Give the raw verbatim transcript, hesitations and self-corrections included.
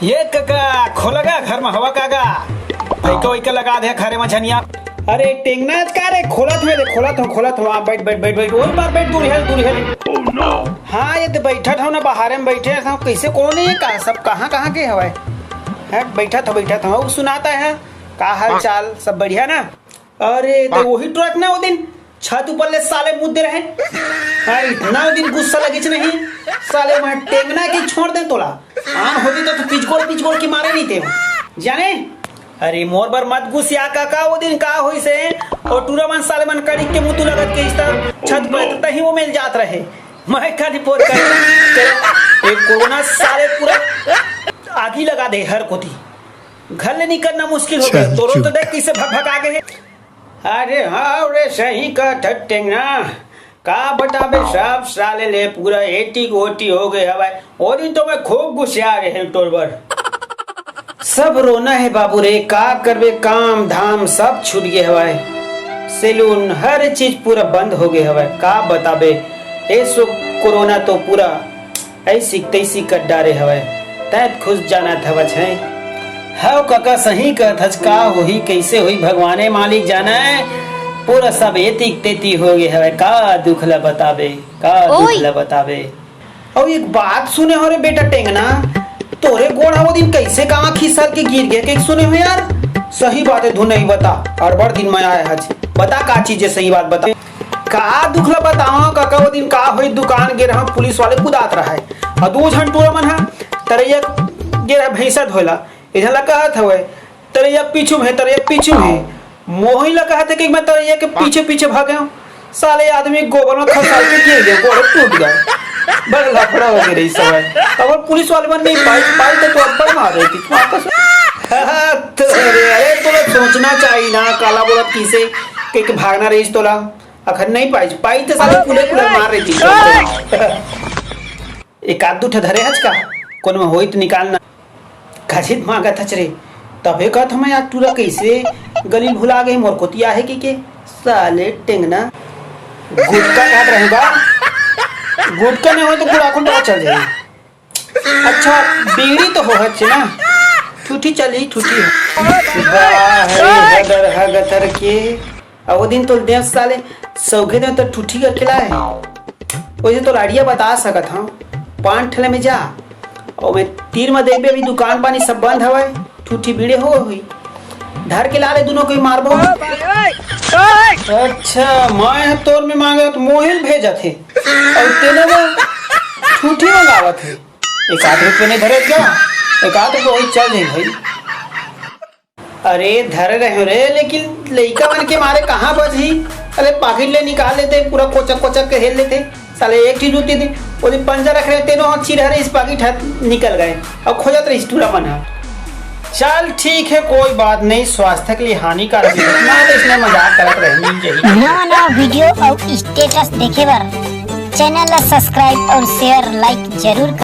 ये कका, खोला गा, घर में हवा का गा? फैका वैका लगा दे घरे में झनिया। अरे टेंगना, आज का रे? खोलत हुए रे, खोलत हो, खोलत हो। हाँ, बैठ, बैठ, बैठ, बैठ। ओही पार बैठ, दूर हेल, दूर हेल। हाँ, ये तो बैठत हो ना, बाहर में बैठे हो, कैसे, कौन है ये का? सब कहाँ, कहाँ के हवाए? हैं, बैठत हो, बैठत हो। अब सुनाता है, का हाल चाल? सब बढ़िया ना? अरे, तो वही ट्रक ना वो दिन छत ऊपर ले साले मुद्दे रहे। हाँ, इतना वो दिन गुस्सा लगिच नहीं, साले वहाँ टेंगना की छोड़ दे तोला। आन होती तो, तो पिचगोड़, पिचगोड़ की मारे नहीं थे, जाने? अरे, मोर बर मत गुस्सिया काका, वो दिन का होई से, और टूरा मन साले मन कड़ी के मुतु लगत के इस तरह छत पर तही वो मिल जात रहे। मैं का रिपोर्ट कर, एक कोरोना साले पूरा आगी लगा दे हर कोती। घर ले निकलना मुश्किल हो गया। तोरो तो देख किसे भक भक आ गए। अरे हाँ रे, सही कहत हस टेंगना। का बताबे, सब साले ले पूरा एटी गोटी हो गए हवाए। और ही तो मैं खूब गुस्सिया रहे तोर बर। सब रोना है बाबू रे, का करबे, काम धाम सब छूट गए हवाए। सैलून, हर चीज पूरा बंद हो गए हवाए। का बताबे, ए सो कोरोना तो पूरा ऐसी तैसी कर डारे हवय। तैं खुश जानत हवच है। हव कका, सही कहत हच, का होही, कैसे होही, भगवाने मालिक जाने। पूरा सब एतिक तेती हो गए हवय। का दुख ला बताबे, का दुख ओई। ला बताबे। अउ एक बात सुने हो रे बेटा टेंगना, तोरे गोड़ ह वो दिन कैसे कहाँ खिसर के गिर गए, के सुने हो यार? सही बात है, धुन नहीं बता, अड़बड़ दिन में आए हच। बता का चीज है, सही बात बता। का दुख ला बतावं कका, वो दिन का होई, दुकान गे रहंव, पुलिस वाले कुदात रहय, अउ दू झन टूरा मन ह तरैया गे रहय भैंसा धोए ला, ए झन ला कहत हवय, "तरैया पीछू में हे, तरैया पीछू में हे।" मोही ला कहत हे कि मैं तरैया के पीछे पीछे भागेंव, साले आदमी गोबर में खसाल के गिर गए, गोड़ टूट गए, बड़ लफड़ा हो गए रही समय। अब पुलिस वाले मन नहीं पाई, पाई तो, तो अब्बड़ मार रही थी, वापस। तो अरे, अरे, तोला सोचना चाहिए ना, काला बोलत किसे, के, के भागना रहीस तोला। अखन नहीं पाई, पाई तो साले कुले कुले मार रही थी। एक आध दू ठे धरे हच का, कोनो में होई तो निकालना। घसीट मांगत हच रे, तबे कहत हमें आज टूरा कैसे गली भुला गए, मोर कोती आहे कि के, साले टेंगना। गुटखा खात रहेगा, गुटखा नहीं हो तो पूरा खुंडवा चल जाए। अच्छा, बीड़ी तो हो हच ना, ठूठी चली, ठूठी। वाह, रे हदर हगतर के। अउ वो दिन तो देव साले सौघे देव तो ठूठी करके लाए। वैसे तो लाड़िया बता सकत हूँ, पान ठेले में जा, और मैं तीर में देखबे, अभी दुकान पानी सब बंद हवय, ठूठी बीड़ी हो हुई, धर के ला ले, दोनों कोई मारबो। अच्छा, मैं ह तोर में मांगे तो मोहिल भेजत हे, और तेने में ठूठी मंगावत हे। एक आध रुपये नहीं धरे क्या? एक आध रुपये वही चल जाए भाई। अरे धरे रहे रे, लेकिन लइका मन के मारे कहाँ बचही? अरे पाकिट ले निकाल लेते, पूरा कोचक कोचक के हेल लेते। साले एक चीज होती थी, वो जो पंजा रख रहे तेनो चिरहरे इस पाकिट हाथ निकल गए। अब खोजत रही टूरा मन ह। चल ठीक है, कोई बात नहीं, स्वास्थ्य के लिए हानिकारक है। मैं तो इसने मजाक करत रहे, मिल जाही। नवा नवा वीडियो और स्टेटस देखे बर चैनल ला सब्सक्राइब और शेयर लाइक जरूर